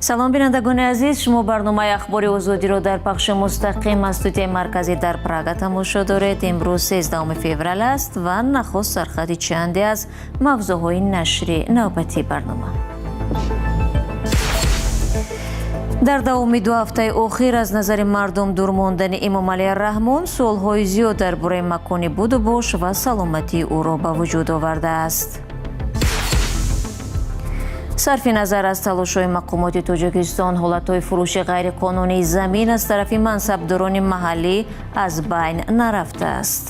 Салом, бинандагони азиз. Шумо барномаи Ахбори Озодиро дар пахши мустақим аз студияи марказӣ дар Прага тамошо доред. Имрӯз 13 феврал аст ва нахуст сархати чанде аз мавзӯъҳои нашри навбатии барнома. Дар давоми 2 ҳафтаи охир аз назари мардум дур мондани Эмомалӣ Раҳмон суолҳои зиёд дар бораи макони буду бош ва саломатии ӯро ба вуҷуд овардааст. Сарфи назар аз талошҳои мақомоти Тоҷикистон, ҳолатҳои фурӯши ғайриқонунии замин аз тарафи мансабдорони маҳаллӣ аз байн нарафтааст.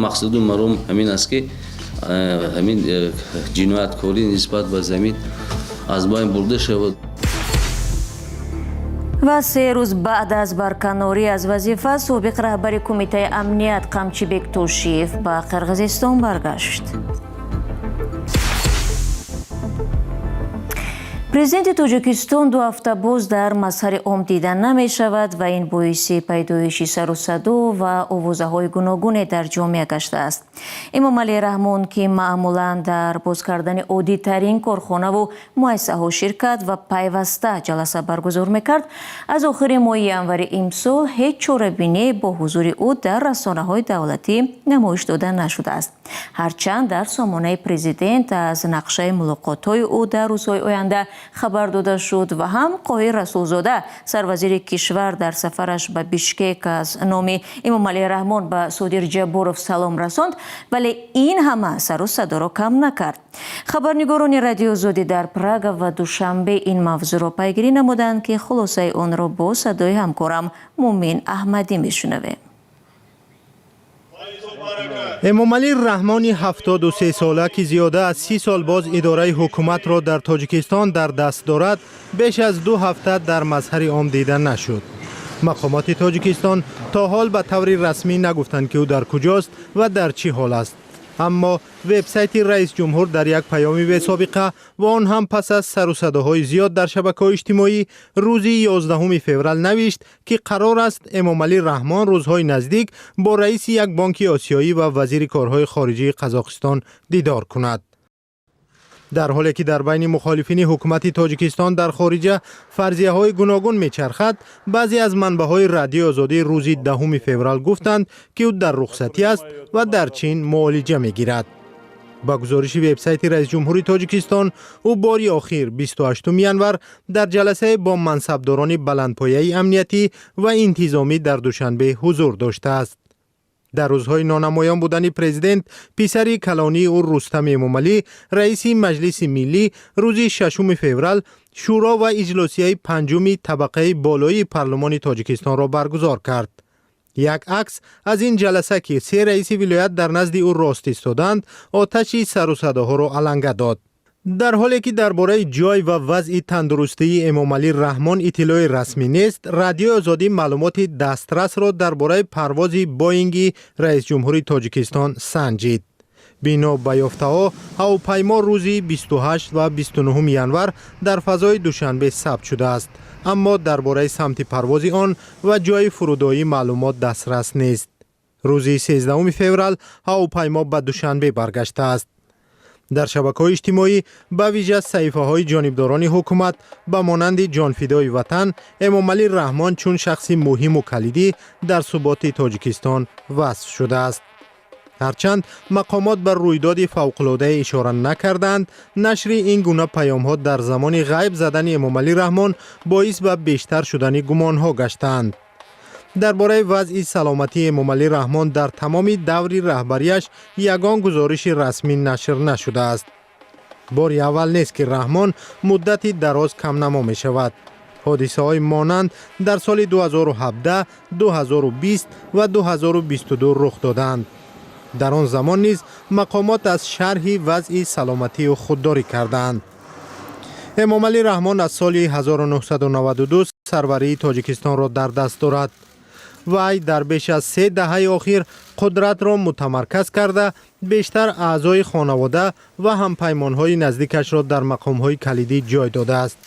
Мақсаду маром ҳамин аст, ки ҳамин ҷинояткорӣ нисбат ба замин аз байн бурда шавад. Ва 3 рӯз баъд аз барканорӣ аз вазифа, собиқ раҳбари Кумитаи амният Қамчибек Тошиев ба Қирғизистон баргашт. Президенти Тоҷикистон 2 ҳафта боз дар мазҳари ом дида намешавад ва ин боиси пайдоиши сару садо ва овозаҳои гуногуне дар ҷомеа гаштааст. Эмомалӣ Раҳмон, ки маъмулан дар боз кардани оддитарин корхонаву муассисаҳо ширкат ва пайваста ҷаласа баргузор мекард, аз охири моҳи январи имсол ҳеҷ чорабиние бо ҳузури ӯ дар расонаҳои давлатӣ намоиш дода нашудааст. Ҳарчанд дар сомонаи президент аз нақшаи мулоқотҳои ӯ дар рӯзҳои оянда хабар дода шуд ва ҳам Қоҳир Расулзода, сарвазири кишвар, дар сафараш ба Бишкек аз номи Эмомалӣ Раҳмон ба Содир Ҷабборов салом расонд, вале ин ҳама сару садоро кам накард. Хабарнигорони Радиои Озодӣ дар Прага ва Душанбе ин мавзӯъро пайгирӣ намуданд, ки хулосаи онро бо садои ҳамкорам Мумин Аҳмадӣ мешунавем. Эмомалӣ Раҳмони 73 сола, ки зиёда аз 30 сол боз идораи ҳукуматро дар Тоҷикистон дар даст дорад, беш аз 2 ҳафта дар мазҳари ом дида нашуд. Мақомоти Тоҷикистон то ҳол ба таври расмӣ нагуфтанд, ки ӯ дар куҷост ва дар чӣ ҳол аст. Аммо вебсайти раисҷумҳур дар як паёми бесобиқа ва он ҳам пас аз сару садоҳои зиёд дар шабакаҳои иҷтимоӣ рӯзи 11 феврал навишт, ки қарор аст Эмомалӣ Раҳмон рӯзҳои наздик бо раиси як бонки осиёӣ ва вазири корҳои хориҷии Қазоқистон дидор кунад. Дар ҳоле ки дар байни мухолифини ҳукумати Тоҷикистон дар хориҷа фарзияҳои гуногун мечархад, баъзе аз манбаъҳои Радиои Озодӣ рӯзи 10 феврал гуфтанд, ки ӯ дар рухсатӣ аст ва дар Чин муолиҷа мегирад. Ба гузориши вебсайти раисҷумҳури Тоҷикистон, ӯ бори охир 28 январ дар ҷаласае бо мансабдорони баландпояи амниятӣ ва интизомӣ дар Душанбе ҳузур доштааст. Дар рӯзҳои нонамоён будани президент, писари калонии ӯ, Рустам Эмомалӣ, раиси Маҷлиси Миллӣ, рӯзи 6 феврал шӯро ва иҷлосияи панҷуми табақаи болоии парлумони Тоҷикистонро баргузор кард. Як акс аз ин ҷаласа, ки се раиси вилоят дар назди ӯ рост истоданд, оташи сарусадоҳоро аланга дод. Дар ҳоле ки дар бораи ҷой ва вазъи тандурустии Эмомалӣ Раҳмон иттилои расмӣ нест, Радиои Озодӣ маълумоти дастрасро дар бораи парвози Боинги раисҷумҳури Тоҷикистон санҷид. Бино ба ёфтаҳо, ҳавопаймо рӯзи 28 ва 29 январ дар фазои Душанбе сабт шудааст, аммо дар бораи самти парвози он ва ҷои фурудоӣ маълумот дастрас нест. Рӯзи 13 феврал ҳавопаймо ба Душанбе баргаштааст. Дар шабакаҳои иҷтимоӣ, ба вижа саҳифаҳои ҷонибдорони ҳукумат ба монанди Ҷонфидои ватан, Эмомалӣ Раҳмон чун шахси муҳиму калидӣ дар суботи Тоҷикистон васф шудааст. Ҳарчанд мақомот ба рӯйдоди фавқулоддае ишора накардаанд, нашри ин гуна паёмҳо дар замони ғайб задани Эмомалӣ Раҳмон боис ба бештар шудани гумонҳо гаштаанд. Дар бораи вазъи саломатии Эмомалӣ Раҳмон дар тамоми даври раҳбарияш ягон гузориши расмӣ нашр нашудааст. Бори аввал нест, ки Раҳмон муддати дароз камнамо мешавад. Ҳодисаҳои монанд дар соли 2017, 2020 ва 2022 рух доданд. Дар он замон низ мақомот аз шарҳи вазъи саломатии ӯ худдорӣ кардаанд. Эмомалӣ Раҳмон аз соли 1992 сарварии Тоҷикистонро дар даст дорад. Вай дар беш аз 3 даҳаи охир қудратро мутамарказ карда, бештар аъзои хонавода ва ҳампаймонҳои наздикашро дар мақомҳои калидӣ ҷой додааст.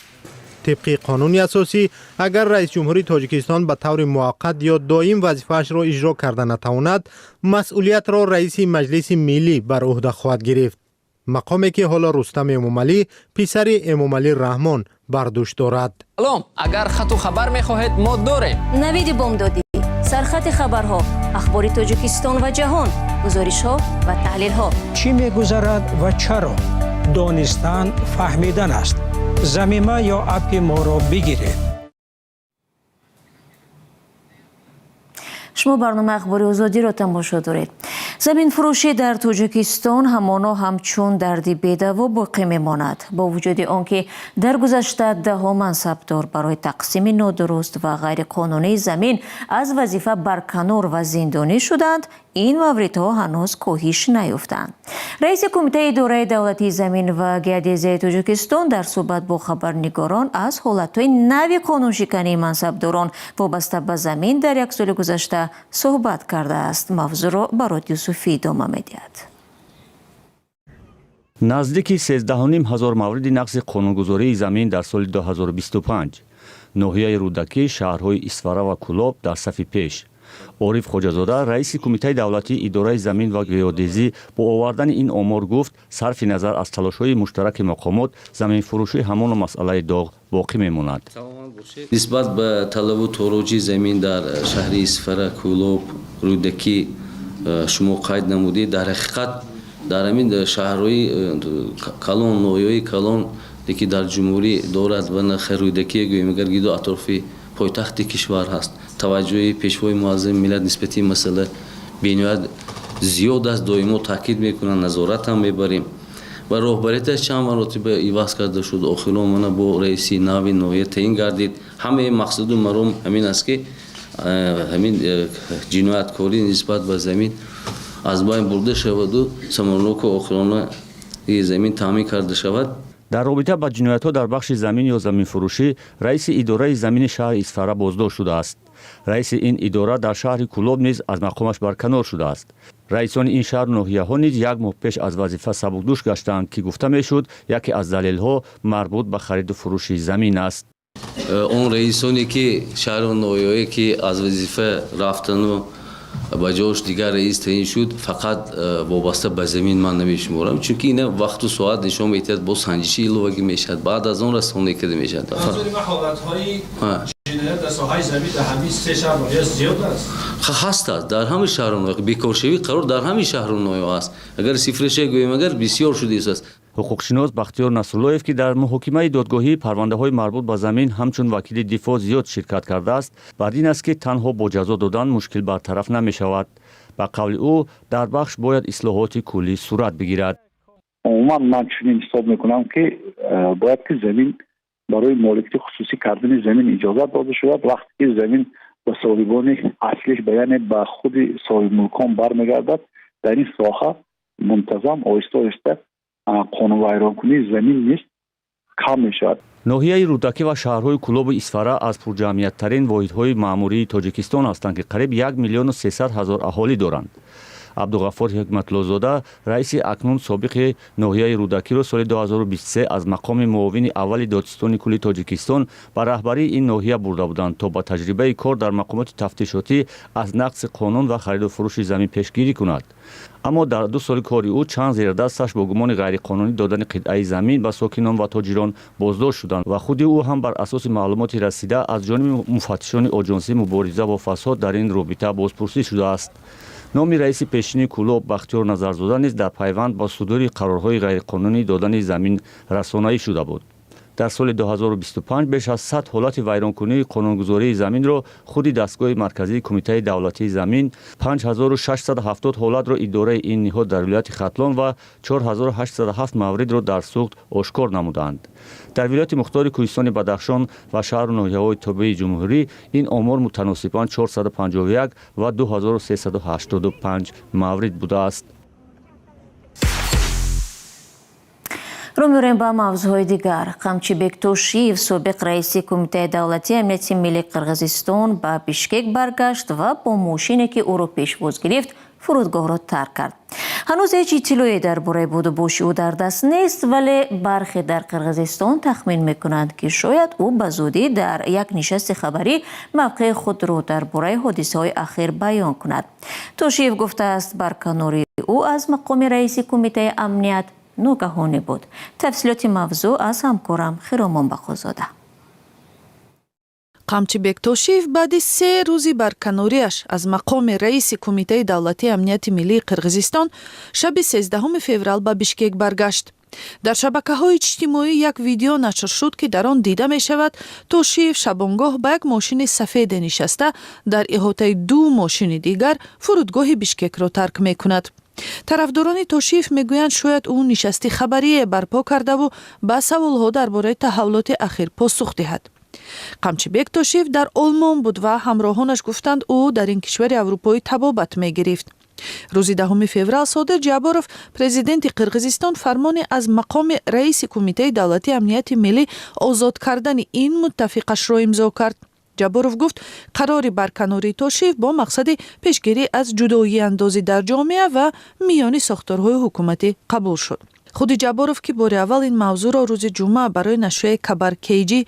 Тибқи қонуни асосӣ, агар раисҷумҳури Тоҷикистон ба таври муваққат ё доим вазифаашро иҷро карда натавонад, масъулиятро раиси Маҷлиси Миллӣ бар ӯҳда хоҳад гирифт, мақоме ки ҳоло Рустам Эмомалӣ, писари Эмомалӣ Раҳмон, бар дӯш дорад. Салом, агар хату хабар мехоҳед, мо дорем. Навиди бомдодӣ, сархати хабарҳо, ахбори Тоҷикистон ва ҷаҳон, гузоришҳо ва таҳлилҳо. Чӣ мегузарад ва чаро? Донистан фаҳмидан аст. Замима ё аппи моро бигиред. Шумо барномаи Ахбори Озодиро тамошо доред. Заминфурӯшӣ дар Тоҷикистон ҳамоно ҳамчун дарди бедаво боқӣ мемонад. Бо вуҷуди он ки дар гузашта даҳо мансабдор барои тақсими нодуруст ва ғайриқонунии замин аз вазифа барканор ва зиндонӣ шуданд, ин мавридҳо ҳанӯз коҳиш наёфтанд. Раиси Кумитаи идораи давлатии замин ва геодезияи Тоҷикистон дар суҳбат бо хабарнигорон аз ҳолатҳои нави қонуншикании мансабдорон вобаста ба замин дар як соли гузашта суҳбат кардааст. Мавзӯъро Барот Юсуфӣ идома медиҳад. Наздики 13,5 ҳазор мавриди нақзи қонунгузории замин дар соли 2025. Ноҳияи Рӯдакӣ, шаҳрҳои Исфара ва Кӯлоб дар сафи пеш. Ориф Хоҷазода, раиси Кумитаи давлатии идораи замин ва геодезӣ, бо овардани ин омор гуфт, сарфи назар аз талошҳои муштараки мақомот, заминфурӯшӣ ҳамоно масъалаи доғ боқӣ мемонад. Нисбат ба талабу тороҷи замин дар шаҳри Исфара, Кӯлоб, Рӯдакӣ шумо қайд намудед, дар ҳақиқат дар ҳамин шаҳрҳои калон, ноҳияҳои калон, ки дар ҷумҳурӣ дорад ва Рӯдакӣ гӯем, агар гиду атрофи пойтахти кишвар ҳаст, таваҷҷӯҳи Пешвои муаззами миллат нисбати ин масъала бениҳоят зиёд аст. Доимо таъкид мекунанд, назорат ҳам мебарем ва роҳбарияташ чанд маротиба иваз карда шуд. Охирон мана бо раиси нави ноҳия таъин гардид. Ҳамаи мақсаду маром ҳамин аст, ки ҳамин ҷинояткорӣ нисбат ба замин аз байн бурда шаваду самарноку охирона замин таъмин карда шавад. Дар робита ба ҷиноятҳо дар бахши замин ё заминфурӯшӣ раиси идораи замини шаҳри Исфара боздошт шудааст. Раиси ин идора дар шаҳри Кӯлоб низ аз мақомаш барканор шудааст. Раисони ин шаҳру ноҳияҳо низ як моҳ пеш аз вазифа сабукдӯш гаштаанд, ки гуфта мешуд, яке аз далелҳо марбут ба хариду фурӯши замин аст. Он раисоне ки шаҳру ноҳияҳое ки аз вазифа рафтану ба ҷош дигар раис таъин шуд, фақат вобаста ба замин ман намешуморам, чунки ина вақту соат нишон медиҳад, бо санҷиши иловагӣ мешавад, баъд аз он расонае карда мешавад. Ҳаст, дар ҳамаи шаҳру ноҳия бекоршавӣ қарор дар ҳамаи шаҳру ноҳия аст. Агар сифраша гӯем, агар бисёр шудааст. Ҳуқуқшинос Бахтиёр Насруллоев, ки дар муҳокимаи додгоҳии парвандаҳои марбут ба замин ҳамчун вакили дифоъ зиёд ширкат кардааст, бар ин аст, ки танҳо бо ҷазо додан мушкил бартараф намешавад. Ба қавли ӯ, дар бахш бояд ислоҳоти куллӣ сурат бигирад. Умуман ман чунин ҳисоб мекунам, ки бояд ки замин барои моликияти хусусӣ кардани замин иҷозат дода шавад. Вақте ки замин ба соҳибони аслиш, ба яъне ба худи соҳибмулкон бармегардад, дар ин соҳа мунтазам оҳиста оҳиста қонунвайронкунии замин низ кам мешавад. Ноҳияи Рӯдакӣ ва шаҳрҳои Кӯлобу Исфара аз пурҷамъияттарин воҳидҳои маъмурии Тоҷикистон ҳастанд, ки қариб 1 300 000 аҳолӣ доранд. Абдуғаффор Ҳикматлозода, раиси акнун собиқи ноҳияи Рӯдакиро, соли 2023 аз мақоми муовини аввали додситони кулли Тоҷикистон ба раҳбарии ин ноҳия бурда буданд, то ба таҷрибаи кор дар мақомоти тафтишотӣ аз нақзи қонун ва хариду фурӯши замин пешгирӣ кунад. Аммо дар 2 соли кори ӯ чанд зердасташ бо гумони ғайриқонунӣ додани қитъаи замин ба сокинон ва тоҷирон боздошт шуданд ва худи ӯ ҳам бар асоси маълумоти расида аз ҷониби муфаттишони Оҷонсии мубориза бо фасод дар ин робита бозпурсӣ шудааст. Номи раиси пешини Кӯлоб Бахтиёр Назарзода низ дар пайванд ба судури қарорҳои ғайриқонунӣ додани замин расонаӣ шуда буд. Дар соли 2025 беш аз 100 ҳолати вайронкунии қонунгузории заминро худи дастгоҳи марказии Кумитаи давлатии замин, 5670 ҳолатро идораи ин ниҳод дар вилояти Хатлон ва 4807 мавридро дар Суғд ошкор намуданд. Дар вилояти мухтори Кӯҳистони Бадахшон ва шаҳру ноҳияҳои тобеи ҷумҳурӣ ин омор мутаносибан 451 ва 2385 маврид будааст. Рӯ меорем ба мавзӯъҳои дигар. Қамчибек Тошиев, собиқ раиси Кумитаи давлатии амнияти миллии Қирғизистон, ба Бишкек баргашт ва бо мошине, ки ӯро пешвоз гирифт, фурудгоҳро тарк кард. Ҳанӯз ҳеҷ иттилоъе дар бораи будубоши ӯ дар даст нест, вале бархе дар Қирғизистон тахмин мекунанд, ки шояд ӯ ба зудӣ дар як нишасти хабарӣ мавқеи худро дар бораи ҳодисаҳои ахир баён кунад. Тошиев гуфтааст, барканории ӯ аз мақоми раиси Кумитаи амният Ногаҳонӣ буд. Тафсилоти мавзӯъ аз ҳамкорам Хиромон Бақозода. Қамчибек Тошиев баъди 3 рӯзи барканориаш аз мақоми раиси Кумитаи давлатии амнияти миллии Қирғизистон шаби 13 феврал ба Бишкек баргашт. Дар шабакаҳои иҷтимоӣ як видео нашр шуд, ки дар он дида мешавад, Тошиев шабонгоҳ ба як мошини сафеде нишаста, дар иҳотаи ду мошини дигар фурудгоҳи Бишкекро тарк мекунад. Тарафдорони Тошиев мегӯянд, шояд ӯ нишасти хабарие барпо кардаву ба саволҳо дар бораи таҳаввулоти ахир посух диҳад. Қамчибек Тошиев дар Олмон буд ва ҳамроҳонаш гуфтанд, ӯ дар ин кишвари аврупоӣ табобат мегирифт. Рӯзи 10 феврал Содир Ҷабборов, президенти Қирғизистон, фармони аз мақоми раиси Кумитаи давлатии амнияти миллӣ озод кардани ин муттафиқашро имзо кард. Ҷабборов гуфт, қарори барканории Тошиев бо мақсади пешгирӣ аз ҷудоиандозӣ дар ҷомеа ва миёни сохторҳои ҳукуматӣ қабул шуд. Худи Ҷабборов, ки бори аввал ин мавзӯъро рӯзи ҷумъа барои нашрияи Кабар Кейҷӣ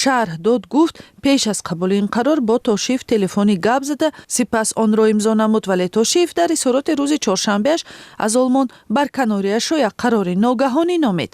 шарҳ дод, гуфт, пеш аз қабули ин қарор бо Тошиев телефонӣ гап зада, сипас онро имзо намуд. Вале Тошиев дар изҳороти рӯзи чоршанбеаш аз Олмон барканориашро як қарори ногаҳонӣ номид.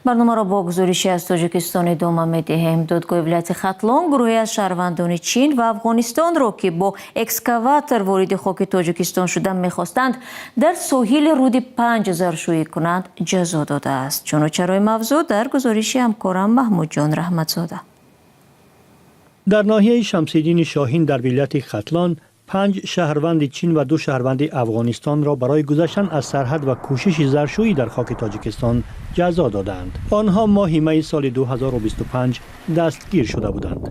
Барномаро бо гузорише аз Тоҷикистон идома медиҳем. Додгоҳи вилояти Хатлон гурӯҳе аз шаҳрвандони Чин ва Афғонистонро, ки бо экскаватор вориди хоки Тоҷикистон шуда мехостанд дар соҳили рӯди Панҷ заршӯӣ кунанд, ҷазо додааст. Чуну чарои мавзӯъ дар гузориши ҳамкорам Маҳмудҷон Раҳматзода. Дар ноҳияи Шамсиддини Шоҳин дар вилояти Хатлон панҷ шаҳрванди Чин ва ду шаҳрванди Афғонистонро барои гузаштан аз сарҳад ва кӯшиши заршӯӣ дар хоки Тоҷикистон ҷазо додаанд. Онҳо моҳи майи соли 2025 дастгир шуда буданд.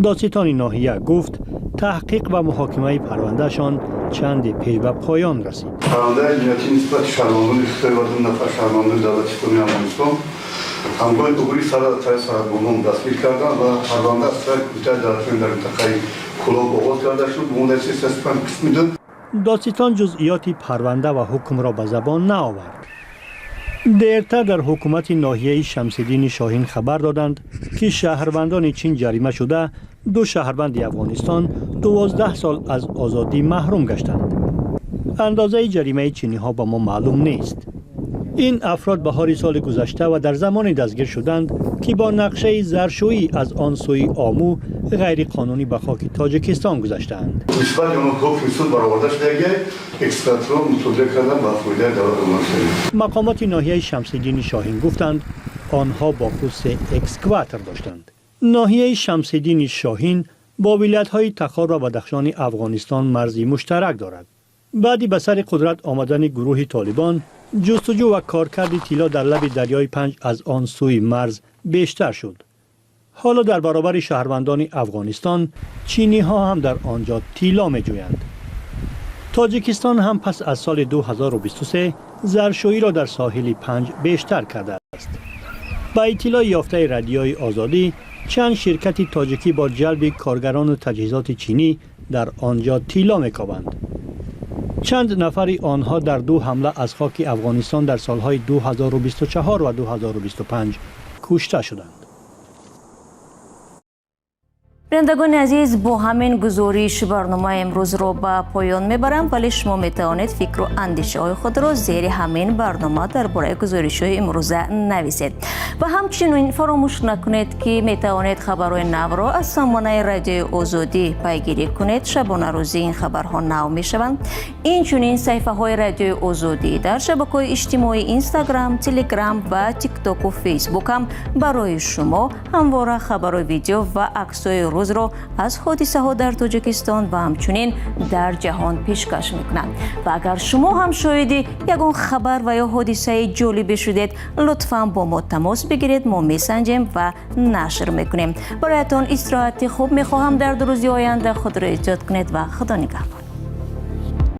Додситони ноҳия гуфт, таҳқиқ ва муҳокимаи парвандаашон чанде пеш ба поён расид. Парвандаи ҷиноятӣ нисбати шаҳрвандони Хитой ва ду нафар шаҳрвандони давлати Исломии Афғонистон ҳангоми убури сарҳад аз тарафи сарҳадбонон дастгир карданд ва парванда аз тарафи Кумитаи давлатӣ дар минтақаи Кӯлоб оғоз карда шуд бо моддаи 335 қисми 2. Додситон ҷузъиёти парванда ва ҳукмро ба забон наовард. Дертар дар ҳукумати ноҳияи Шамсиддини Шоҳин хабар доданд, ки шаҳрвандони Чин ҷарима шуда, ду шаҳрванди Афғонистон 12 сол аз озодӣ маҳрум гаштанд. Андозаи ҷаримаи чиниҳо ба мо маълум нест. Ин афрод баҳори соли гузашта ва дар замоне дастгир шуданд, ки бо нақшаи заршӯӣ аз он сӯи Омӯ ғайриқонунӣ ба хоки Тоҷикистон гузаштаанд. Нисбати онҳо ҳукми суд бароварда шудагӣ, экскаваторро мусодира кардан ба фоидаи давлат. Мақомоти ноҳияи Шамсиддини Шоҳин гуфтанд, онҳо бо худ се экскаватор доштанд. Ноҳияи Шамсиддини Шоҳин бо вилоятҳои Тахор ва Бадахшони Афғонистон марзи муштарак дорад. Баъди ба сари қудрат омадани гурӯҳи Толибон, ҷустуҷӯ ва коркарди тилло дар лаби дарёи Панҷ аз он сӯи марз бештар шуд. Ҳоло дар баробари шаҳрвандони Афғонистон чиниҳо ҳам дар он ҷо тилло меҷӯянд. Тоҷикистон ҳам пас аз соли 2023 заршӯиро дар соҳили Панҷ бештар кардааст. Ба иттилои ёфтаи Радиои Озодӣ, чанд ширкати тоҷикӣ бо ҷалби коргарону таҷҳизоти чинӣ дар он ҷо тилло мекобанд. Чанд нафари онҳо дар ду ҳамла аз хоки Афғонистон дар солҳои 2024 ва 2025 кушта шуданд. Бинандагони азиз, бо ҳамин гузориш барномаи имрӯзро ба поён мебарам, вале шумо метавонед фикру андешаҳои худро зери ҳамин барнома дар бораи гузоришҳои имрӯза нависед ва ҳамчунин фаромӯш накунед, ки метавонед хабарҳои навро аз сомонаи Радиои Озодӣ пайгирӣ кунед. Шабонарӯзӣ ин хабарҳо нав мешаванд. Инчунин саҳифаҳои Радиои Озодӣ дар шабакаҳои иҷтимоӣ, Инстаграм, Телеграм ва Тиктоку Фейсбук ҳам барои шумо ҳамвора хабару видео ва аксҳои рӯзро аз ҳодисаҳо дар Тоҷикистон ва ҳамчунин дар ҷаҳон пешкаш мекунанд. Ва агар шумо ҳам шоҳиди ягон хабар ва ё ҳодисаи ҷолибе шудед, лутфан бо мо тамос бигиред, мо месанҷем ва нашр мекунем. Бароятон истироҳати хуб мехоҳам. Дар 2 рӯзи оянда худро эҳтиёт кунед ва Худо нигаҳбон.